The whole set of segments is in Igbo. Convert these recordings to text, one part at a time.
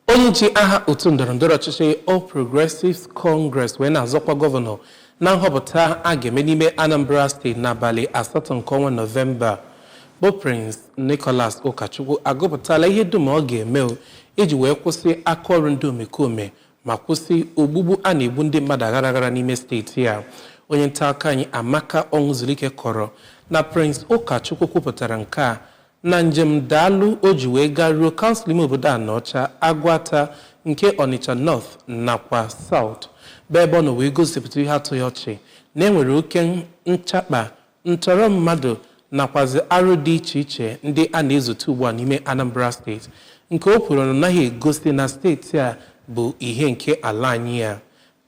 Onye ji aha otu ndọrọndọrọ ọchịchị All Progressives Congress wee na-azọkwa gọvanọ na nhọpụta a ga-eme n'ime Anambra Steeti n'abalị 8 nke ọnwa Nọvemba bụ Prince Nicholas Ụkachukwu agụpụtala ihe dum ọ ga-eme iji wee kwụsị aka ọrụ ndị omekome ma kwụsị ogbugbu a na-egbu ndị mmadụ aghara aghara n'ime steeti a. Onye nta akụkọ anyị Amaka Ọnwụzulike kọrọ na Prince Ụkachukwu kwupụtara nke a Na njem daalụ o ji wee garuo kansụl ime obodo Anaọcha, Agụata nke Ọnịcha North nakwa South, bụ ebe ọ nọ wee gosipụta ihe atụghị ọchị na e nwere oke nchakpa, ntọrọ mmadụ nakwazi arụ dị iche iche ndị a na-ezute ugbu a n'ime Anambra Steeti, nke o kwuru na ọ naghị egosi na steeti a bụ ihe nke ala anyị a.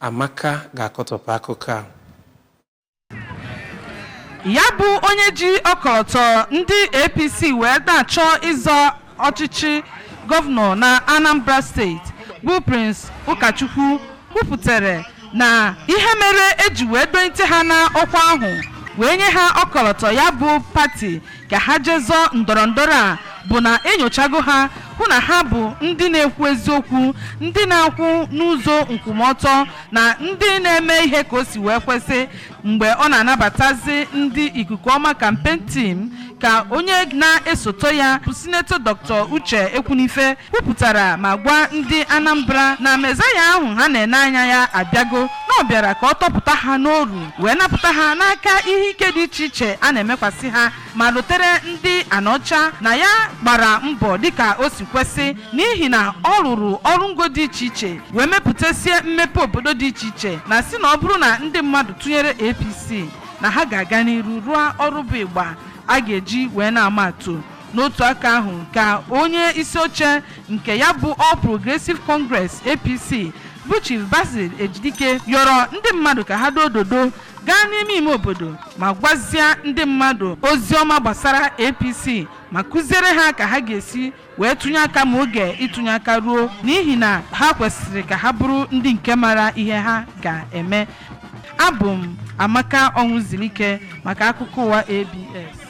Amaka ga-akọtọpụ akụkọ a. Ya bụ onye ji ọkọlọtọ ndị APC wee na-achọ ịzọ ọchịchị gọvanọ na Anambra Steeti bụ Prince Ụkachukwu kwupụtara na ihe mere eji wee donite ha n'ọkwa ahụ wee nye ha ọkọlọtọ ya bụ pati ka ha jee zọọ ndọrọndọrọ a bụ na enyochago ha hụ na ha bụ ndị na-ekwu eziokwu, ndị na-akwụ n'ụzọ nkwụmọtọ na ndị na-eme ihe ka o si wee kwesị. Mgbe ọ na-anabatazi ndị Ikuku Ọma campaign team ka onye na-esote ya bụ Sinetọ Dr. Uche Ekwunife kwupụtara ma gwa ndị Anambra na Mezaya ahụ ha na-ene anya ya abịago, na ọ bịara ka ọ tọpụta ha n'oru wee napụta ha n'aka ihe ike dị iche iche a na-emekwasị ha, ma lotere ndị Anaọcha na ya gbara mbọ dịka o si kwesị n'ihi na ọ rụrụ ọrụ ngo dị iche iche wee mepụtasie mmepe obodo dị iche iche, na sị na ọ bụrụ na ndị mmadụ tụnyere APC na ha ga-aga n'iru rụọ ọrụ bụ ịgba a ga-eji wee na-ama atụ. N'otu aka ahụ ka onye isi oche nke ya bụ All Progressive Congress, APC, bụ Chief Basil Ejidike yọrọ ndị mmadụ ka ha dododo gaa n'ime ime obodo ma gwazie ndị mmadụ ozi ọma gbasara APC ma kụziere ha ka ha ga-esi wee tụnye aka ma oge ịtụnye aka ruo, n'ihi na ha kwesịrị ka ha bụrụ ndị nke mara ihe ha ga-eme. Abụ m Amaka Ọnwụzilike maka akụkọ ụwa ABS.